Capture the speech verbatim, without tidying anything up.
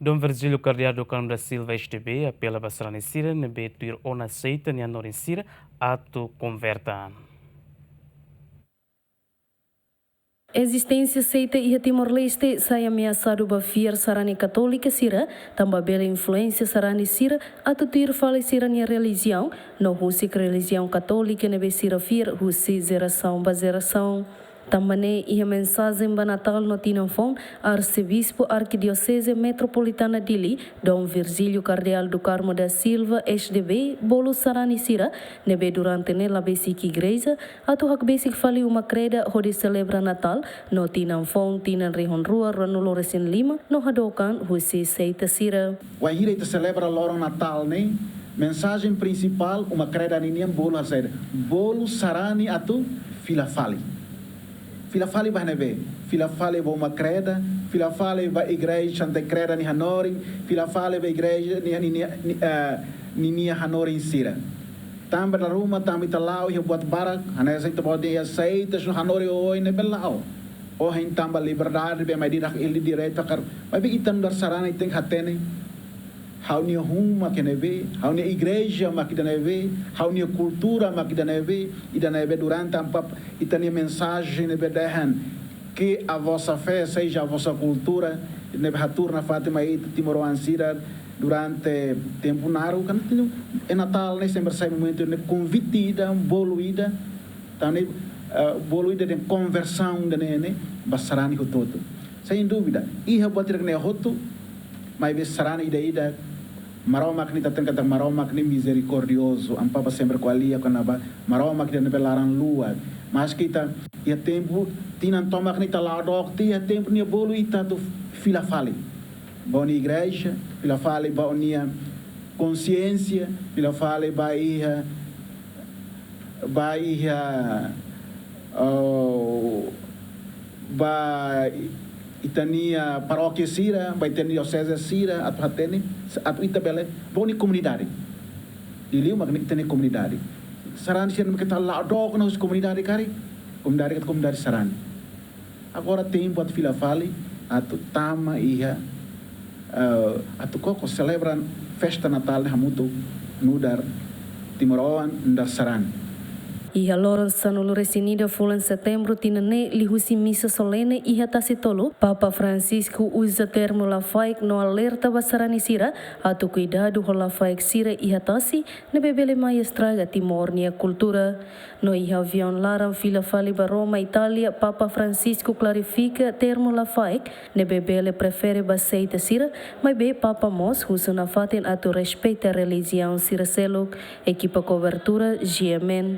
Dom Virgílio Kardeál do Carmo da Silva, S D B, apela ba sarani sira ne'ebé tuir ona seita nia hanorin sira atu konverta. Ezisténsia seita iha Timor-Leste sai ameasadu ba fiar sarani katólika sira, tanba bele influénsia sarani sira atu tuir fali sira-nia relijiaun, no husik relijiaun katólika ne'ebé sira fiar husi jerasaun ba jerasaun. Tanba ne'e iha mensajen ba Natál no Tinan Foun, Arsebispu Arkidioseze Metropolitana Dili, Dom Virgílio Kardeál do Carmo da Silva, S D B, bolu sarani sira ne'ebé durante ne'e la besik igreja, atu hakbesik fali uma kreda hodi selebra Natál no Tinan Foun tinan rihun rua ruanulu resin lima no hadook an husi seita sira. Wainhira ita selebra loron Natál ne'e, mensajen prinsipál uma kreda ninian bolu hanesan ne'e, bolu sarani atu fila fali. Fila fali ba ne'ebé? Fila fali ba uma kreda, fila fali ba igreja Santa Kreda nia hanorin, fila fali ba igreja nia, nia, nia, eh, ninia hanorin sira. Tanba dala ruma, tanba ita la'o iha buat barak, hanesan ita-boot dehan iha seitas no hanorin oioin ne'ebé la'o. Ohin tanba liberdade, bee mai dirak, hili direitu hakarak. Maibé ita nu'udar sarani tenke hatene. Ha'u-nia hun mak ida-ne'ebé, ha'u-nia igreja mak ida-ne'ebé, ha'u-nia kultura mak ida-ne'ebé, ida-ne'ebé durante Amu Papa, ita-nia mensajen ne'ebé dehan, que a vossa fé seja a vossa cultura, ne'ebé hatuur nafatin mai ita timoroan sira durante tempu naruk, kan tenke, iha Natál ne'e sempre sai momentu ne'e konvite ida, bolu ida, tan ne'e, eh, bolu ida dehan konversaun ida-ne'e ne'e ba sarani hotu-hotu. Sem dúvida, iha buat hirak-ne'e hotu, maibé sarani ida-ida, Maromak ne'e ita hatene katak Maromak ne'e mizerikordiozu, Amu Papa sempre ko'alia kona-ba Maromak ida ne'ebé laran-luak. Maske ita iha tempu, tinan tomak ne'e ita la'o dook tiha, iha tempu nia bolu ita atu fila fali ba ó-nia igreja, fila fali ba ó-nia konsiénsia, fila fali ba iha, ba iha, oh, ba ita-nia parókia sira, ba ita-nia dioseze sira, atu hatene, atu ita bele, ba ó-nia komunidade. Liuliu mak ne'e ita-nia komunidade. Sarani sira ne'ebé ita la'o dook ona husi komunidade karik, komunidade katak komunidade sarani. Agora tempu atu fila fali, atu tama iha, eh, atu koko selebra festa Natál ne'e hamutuk nu'udar timoroan, nu'udar sarani. Iha loron sanulu resin ida fulan Setembru tinan ne'e liuhusi misa solene iha Tasi Tolu, Papa Francisco uza termu lafaek no alerta ba sarani sira atu kuidadu ho lafaek sira iha tasi ne'ebé bele mai estraga Timor nia kultura. No iha aviaun laran fila fali ba Roma, Itália, Papa Francisco klarifika termu lafaek ne'ebé bele refere ba seita sira, maibé Papa mós husu nafatin atu respeita relijiaun sira seluk. Ekipa kobertura, G M N.